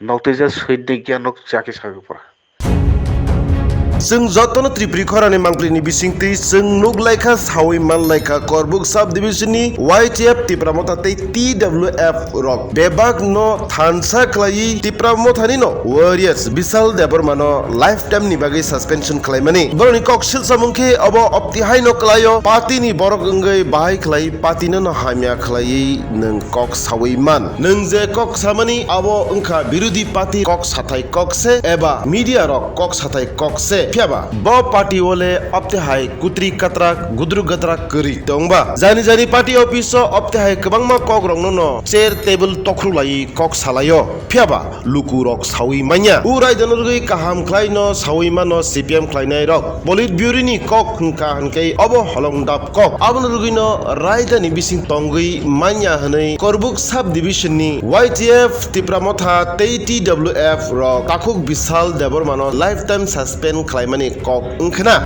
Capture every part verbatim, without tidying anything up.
Noktuija soitni giyan nok chaki sabi pura. Chwng jotono Tripuri khorani mangpili ni bisingtwi chwng nuk laikha, sawi man laikha, Korbuk sub division ni Y T F Tipra Motha tei T W F rok bebak no thansa khlaiwi Tipra Motha ni no warriors Bishal Debbarma no lifetime ni bagwi suspension khlaimani. Boroni kok silsamung khe obo opti hai no kwlaio, party ni borok wngwi bahai khlai party no no hamya khlaiwi nwng kok sawi man. Nwng je kok samani abo wngkha birodhi party kok sathai kok se eba media rok kok sathai kok se. Phiyaba bo party o le opte hai kutri katrak gudru gatrak kwrwi tongba. Jani jani party office o opte hai kwbangma kok rok no no chair table tokhru lai kok salaio. Phiyaba luku rok sawi manya. U raida no rwgwi kaham khlai no sawi mano C P M khlainai rok. Politburo ni kok hwnkha hwnkhe obo holong dap kok. Aboni rwgwino raidani bising tongwi manya hwnwi Korbuk sub division ni Y T F Tipra Motha tei T W F rok takhuk Bishal Debbarma no lifetime suspend khlaimani kok wngkhna.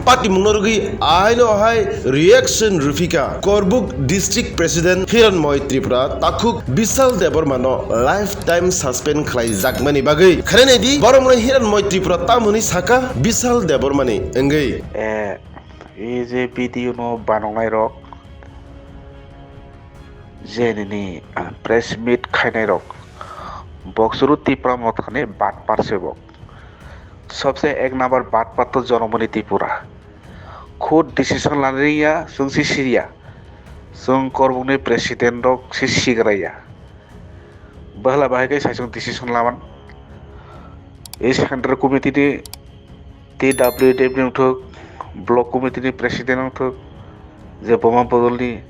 Patimungno rwgwi aino hai reaction rwphika Korbuk District President Hiranmoy Tripura takhuk Bishal Debbarma no lifetime suspend khlaijakmani bagwi. Khare naidi borok mwnwi Hiranmoy Tripura tamoni saka Bishal Debbarma ni wngwi. E, e je video no banongnai rok, je nini, ah, press meet khainai rok, boksuru Tipra Mothani batpar se bo. Sobse ek number batpar to Jonamoni Tripura. Khud decision lani ya, sungsi siria. Sung Korbukni president rok si sigraya. Bahla bahai khe saisung decision laman. Ei central committee ni, T W D F ni wngthok, block committee ni president wngthok, je boma bodol ni,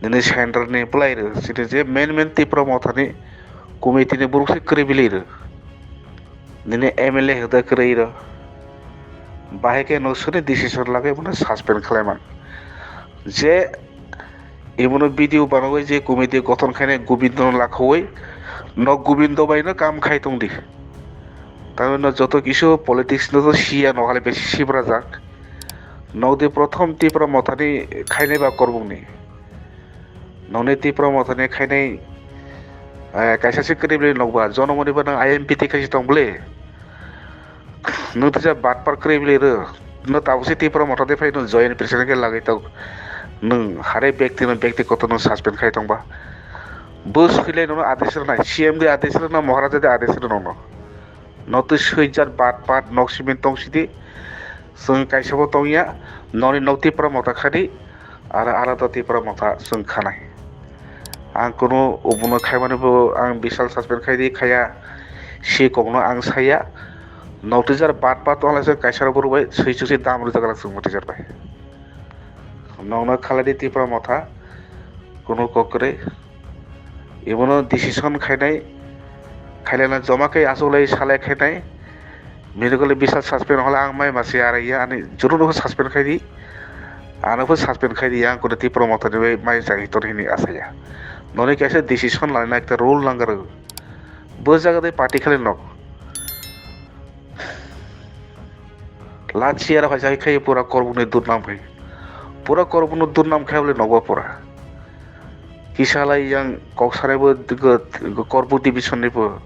nini central ni belai rw, sini je main main Tipra Mothani committee ni borok se kwrwi belai rw. Nini M L A hoda kwrwi rw. Bahai khe no sini decision lagwi bono suspend khlaiman. Je Ebono video banogwi je committee gothon khainai Gobindo no lakhowi, nok Gobindo bai no kam khai tongdi. Tamoni no joto kisu politics no to siya, nok hale besi sibrajak. Nokdi prothom Tipra Mothani khainai ba Korbukni. Nokni Tipra Mothani khainai, eh, kaisa se kwrwi bwlai nokba, Jonamoni ba nang I M P T khaisi tong bwle. Nwng tisa batpar kwrwi bwlwi rw. Nwng tabuk se Tipra Motha de phai nwng joint president khe lagwi tok. Nwng hare byakti no byakti kotor nwng suspend khai tongba. Bo swilai nono adesh rwnai, C M de adesh rwna, Maharaja de adesh rwna nono. Notwi swijak batpar nok simin tong sidi. Chwng kaisa bo tongya, noni nok Tipra Motha khadi. Aro alada Tipra Motha chwng khanai. Ang kunu obono khaimani bo ang Bishal suspend khai di khaya, si kokno ang saya. Noktijar bat bat wnglaijak kaisa rok borok bai swi chwng se dam rwjak lang chwng Noktijar bai. Nokno khalai di Tipra Motha, kunu kok kwrwi. Ibono decision khainai, khailana joma khe achuklai salai khainai. Medical bisa suspend hole ang mai masi ara ya ani juru no suspend khai di. Ano pho suspend khai di yang kunu Tipra Motha ni bai mai jai ton hini asaya. Noni kaisa decision laina ekta rule nang garo. Bo jaga de party khali nok. Lachi ara phai jai khai pura korbuk ni durnam khai. Pura korbuk no durnam khai bole nokba pura. Kisa lai yang kok sanai bo go-, go-, Korbuk division ni bo.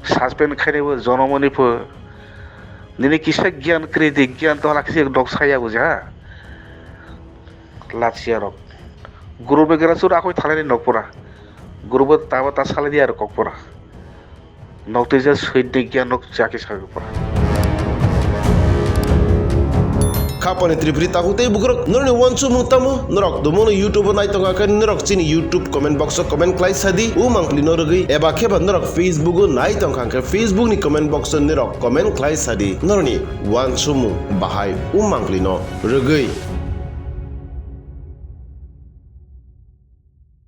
Suspend khainai bo Jonamoni bo. Nini kisa giyan kwrwi di, giyan to hala kisa nok saya buja. Lachiya rok. Guru begra sur akoi thalai ni nok pura. Guru bo taba ta salai di aro kok pura. Noktuija soitni giyan nok chaki sabi pura. Khapani Tripuri takhuk tei bukrok norokni wansukmung tamo? Norok tumungno YouTube o nai tongkha khe norok chini YouTube comment box o comment khlai sadi, o mangpili no rwgwi, eba khe ba norok Facebook o nai tongkha khe Facebook ni comment box o norok comment khlai sadi norokni wansukmung bahai o mangpili no rwgwi.